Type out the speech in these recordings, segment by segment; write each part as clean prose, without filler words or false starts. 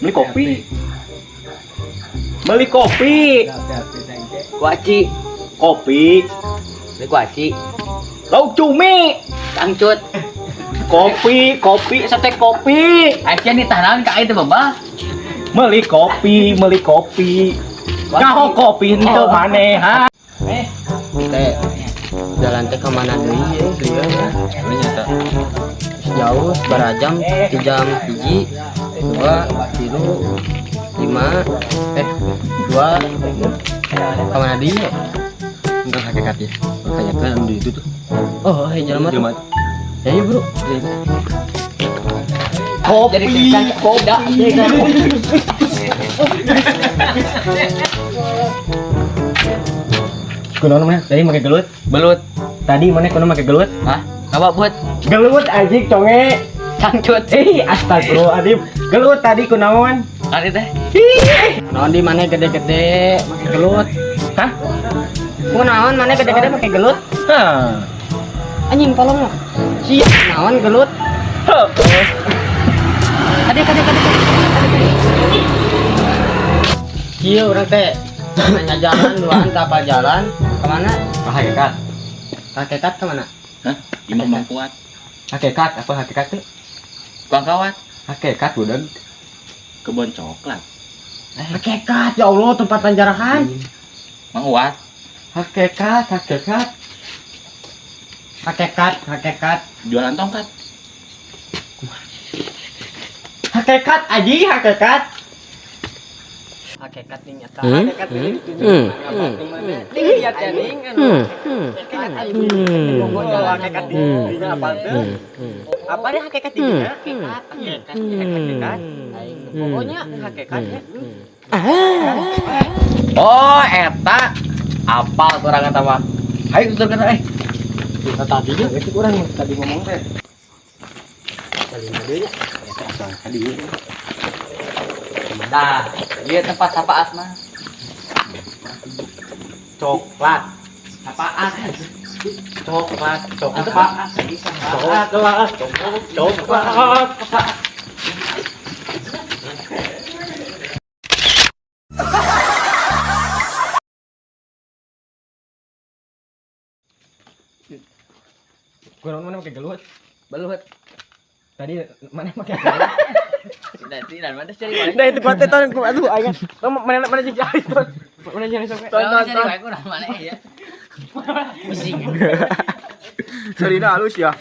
Beli kopi. Beli kopi. Kuaci. Kopi. Beli kuaci. Lauk cumi. Cangcut. Kopi, kopi, sate kopi. Aisyah nih tahan ka itu baba. Beli kopi, beli kopi. Nyaho kopi henteu maneh, ha? Teh jalan teh kemana deui ya lieur ya. Jauh sabaraha jam, di jam 1, 2, 3, 5, 2, kemana deui ya? Entar hakikat ya. Makanya kan di itu tuh. Oh, hey, jelema tuh. Jelema. Ya iya, bro. Kopi, kopi. Kunaon maneh? Tadi make gelut. Belut. Tadi maneh kunaon make gelut? Hah? Apa buat? Gelut anjing conge. Cangcut. Eh, astagfirullahaladzim. Gelut tadi kunaon? Tadi teh. Naon di mana gede-gede make gelut? Hah? Kunaon mana gede-gede make gelut? Hah. Anjing tolong lah. Sia, naon gelut? Kade kade kade. Kieu urang teh nanya jalan duaan tapal jalan kemana? Hakikat. Hakikat kemana? Hah? Imam Bang Kuat. Hakikat apa hakikat tuh? Tukang kawat. Hakikat budak. Kebun coklat. Hakikat ya Allah tempat panjarahan. Mang Uat. Hakikat, hakikat. Hakikat, hakikat. Jualan tongkat. Hakikat aji hakikat. Hakikat nih nyata. Hakikat ini lihat ya ning hakikat di apa tuh? Apa nih hakikat di Hakikat, Hakikat, hakikat. Aing pokoknya Hakikatnya. Oh, eta. Apal tuh orang eta mah. Ayo tutur kana eh. Tadi juga sih kurang tadi ngomong teh. Nah, ieu tempat sapaat mah. Coklat. Sapaat. Coklat, coklat. Coklat, coklat. Kurang mana pakai gelut? Belut. Tadi mana pakai gelut? Tidak, tidak, mana cari wae. Nah itu tempatnya tahun aduh aing. Mana mana jadi itu. Mana jadi sampai. Ton, ton, ton. Mana ya? Pusing. Sorry halus ya.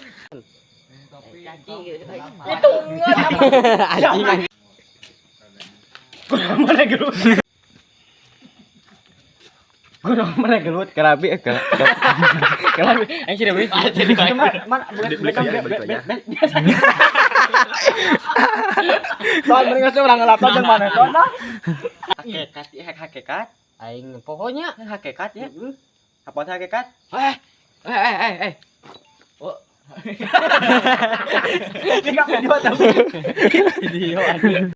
Anjing. Kurang mana gelut? Kurang mana gelut kerabi kerabi. Aing sih beli. Mana mana Soal mending orang ngelapor jeung mana ton lah. Hakikat hakikat. Aing pokoknya Hakikat ya. Apa hakikat? Eh, eh, eh, eh. Oh. Ini video tapi. Video anjing.